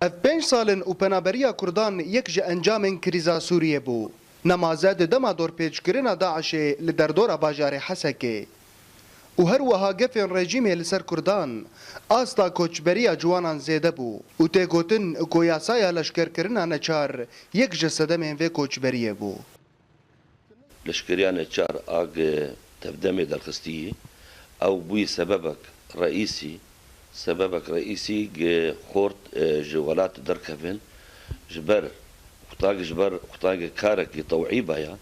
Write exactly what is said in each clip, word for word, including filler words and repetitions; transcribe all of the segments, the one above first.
Ev pênc sal in û penaberiya Kurdan yek ji encamên krîza Sûriyê bû. Nemaze di dema dorpêçkirina DAIŞê li derdora bajarê Hesekê û her wiha gefên rejîmê li ser Kurdan, asta koçberiya ciwanan zêde bû û tê gotin ku yasaya leşkerkirina neçar yek ji sedemên vê koçberiyê bû. Leşkeriya neçar a gi tevdemê derxistî, ew bûyî sebebek reîsî, sebebek reîsî gi xort, e, ji welat derkevin, ji ber qutak, ji ber qutak karekî tewîba ya,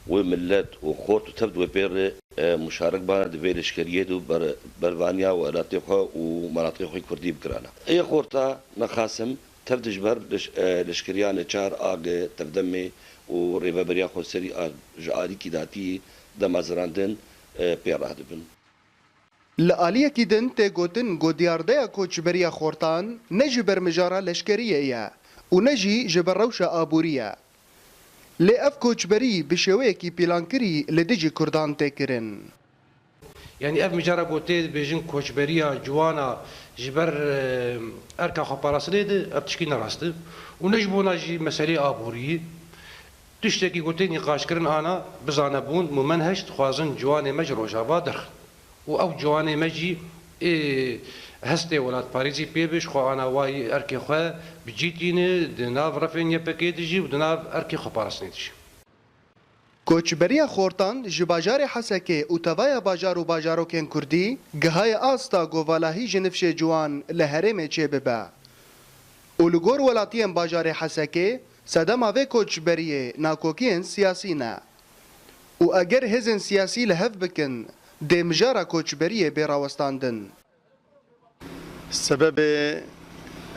wê millet û xort û tevd wê pê re, e, muşarek bana di vê leşkeriyê de û ber-, bervaniya welatê xwe û menatiqê xwe kurdî bikirana. Ê xorta nexasim, Tev dijber leş-, e, leşkeriya neçar a gi tevdemê û rêveberiya xweserî a ji alîkî datî dema zirandin, e, pê radibin. Li aliyekî din tê gotin ku diyardeya koçberiya xortan ne ji ber mijara leşkeriyê ye û ne jî ji ber rewşa aborî ye. Lê ev koçberî bi şêweyekî pîlankirî li dijî Kurdan tê kirin. Yanî ev mijara ku tê dibêjin koçberiya ciwana ji ber, e, erka xweparastinê de, ev tişkî ne rast e. Û ne ji bona jî meseleyê aboriyê. Tiştekî ku tê nîqaşkirin ana bizane bûn, mumen heşt dixwazin ciwanê me ji Rojava derxin. Û ew ciwanê me jî ê hestê welatparêzî pê be, ji xwe ana wayî erkê xwe bi cî tîne, di nav refên Y P G de jî û di nav erkê xweparastinê de jî. Koçberiya xortan ji bajarê Hesekê û tevaya bajar û bajarokên kurdî gihaye asta ku valahî ji nifşê ciwan li herêmê çêbibe. Û li gor welatiyên bajarê Hesekê sedema vê koçberiyê nakokiyên siyasî ne. Û eger hêzên siyasî li hev bikin, dê mijara koçberiyê bê rawestandin. Sebebê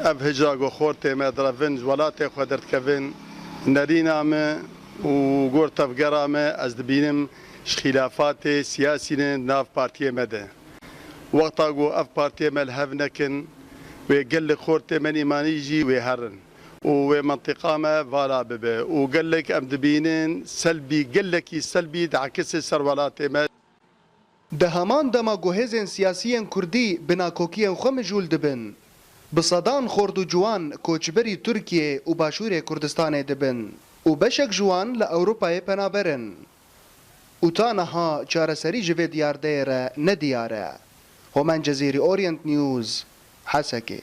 ev hicra ku xortê me direvin, ji welatê xwe derdikevin, nerîna me û gor tevgera me, ez dibînim ji xîlafatê siyasî ne nav partiyê me de. Wexta ku ev partiyê me li hev nekin, wê gelek xortê me nîmanî jî wê herin û wê mentiqa me vala bibe û gelek em dibînin selbî, gelekî selbî diekisê ser welatê me. Di heman dema ku hêzên siyasî yên kurdî bi nakokiyên xwe mijûl dibin, bi sedan xort û ciwan koçberî Tirkiyê û Başûrê Kurdistanê dibin û beşek ji wan li Ewropayê penaber in. Û ta niha çareserî ji vê diyardeyê re ne diyar e. Homen Cezîrî, Orient News, Hesekê.